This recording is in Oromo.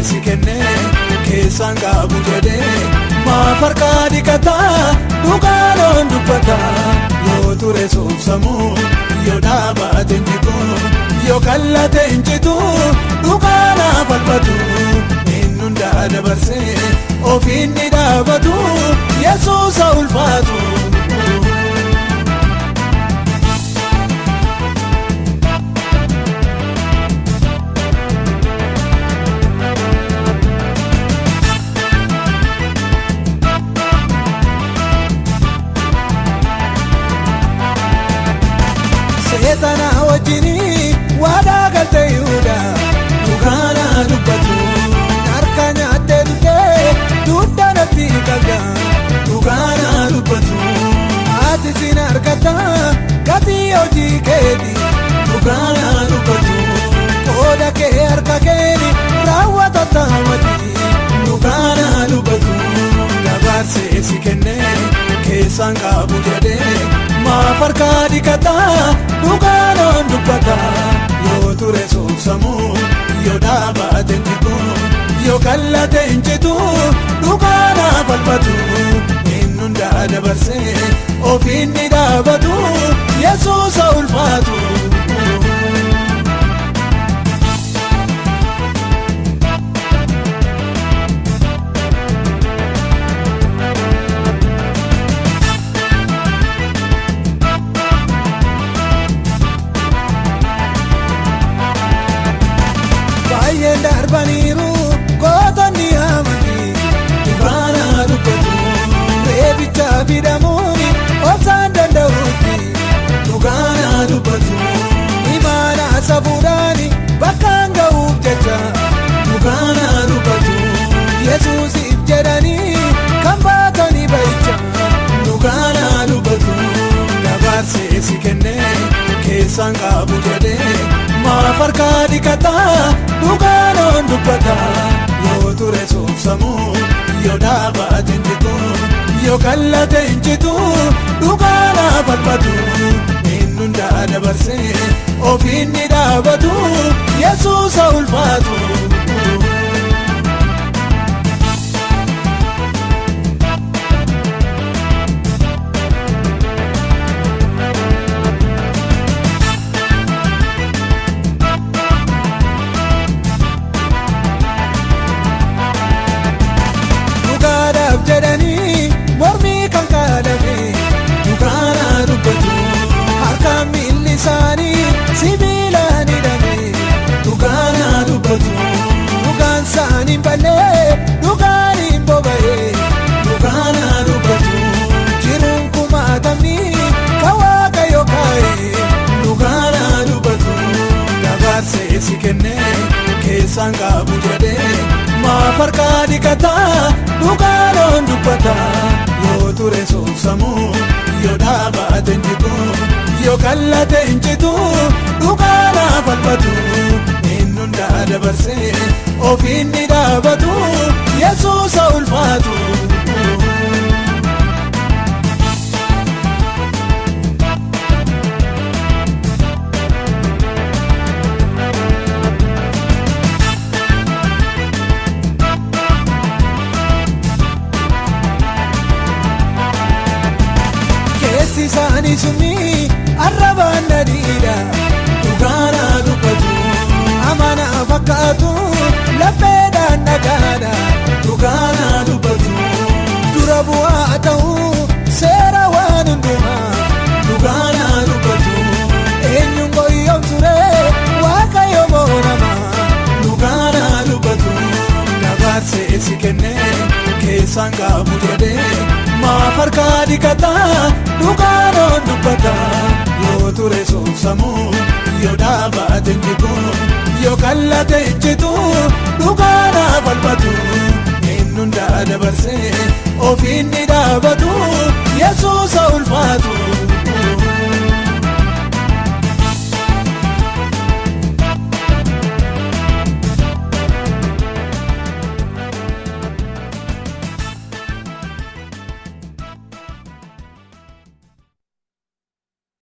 Dabarsee si kennee keessaan qabu jedhee maaf harkaa dhiqataa dhugaadhaan dubbataa yoo ture soobsamuu yoo dhaabate injitu yoo kallate injitu dhugaadhaan falfatu inni hundaa dabarsee ofiin ni dhaabatu Yesuusa ulfaatu. Seetana wajjinii waadaa galtee Yihudaa dhugaadhaan dubbatu harka nyaattee dhuftee dugda natti qabda dhugaadhaan dubbatu ati sin argata gatii hojii keeti dhugaadhaan dubbatu qooda kee harka keeni raawwata taamati dhugaadhaan dubbatu dabarsee si kennee keessaan qabu jedhee maaf harkaa dhiqataa dhugaadhaan dubbataa yoo ture soobsamuu yoo dhaabate injitu yoo kallate injitu dhugaadhaan falfatu inni hundaa dabarsee ofiin ni dhaabatu Yesuusa ulfaatu. Baay'een darbaniiru gootonni amantii dhugaadhaan dubbatu reebicha fidamuun obsaan danda'uutti dhugaadhaan dubbatu imaana safuudhaan bakkaan ga'uuf jecha dhugaadhaan dubbatu Yesuusiif jedhanii kan baatanii bahicha dhugaadhaan dubbatu dabarsee si kennee keessaan qabu jedhee maaf harkaa dhiqataa dhugaadhaan dubbataa yoo ture soobsamuu yoo dhaabate injitu yoo kallate injitu dhugaadhaan falfatu inni hundaa dabarsee ofiin ni dhaabatu Yesuusa ulfaatu. Dhugaadhaaf jedhanii mormii kan kaadhame dhugaadhaan dubbatu harkaan miilli isaanii sibiilaan hidhame dhugaadhaan dubbatu dhugaan isaanii hin ballee dhugaan hin boba'e dhugaadhaan dubbatu jiruun kumaatamni kan Waaqayyo kaa'e dhugaadhaan dubbatu dabarsee si kennee keessaan qabu jedhee maaf harkaa dhiqataa dhugaadhaan dubbataa yoo ture soobsamuu yoo dhaabate injitu yoo kallate injitu dhugaadhaan falfatu inni hundaa dabarsee ofiin ni dhaabatu Yesuusa ulfaatu. Keessi isaanii summii arrabaan dhadhiidha dhugaadhaan dubbatu amanaa fakkaatu lafeedhaan dhagaadha dhugaadhaan dubbatu dura bu'aa ta'uu seera waan hundumaa dhugaadhaan dubbatu eenyuun goyyomsure Waaqayyo moonama dhugaadhaan dubbatu dabarsee si kennee keessaan qabu jedhee maaf harkaa dhiqataa dhugaadhaan dubbataa yoo ture soobsamuu yoo dhaabate injitu yoo kallate injitu dhugaadhaan falfatu inni hundaa dabarsee ofiin ni dhaabatu Yesuusa ulfaatu.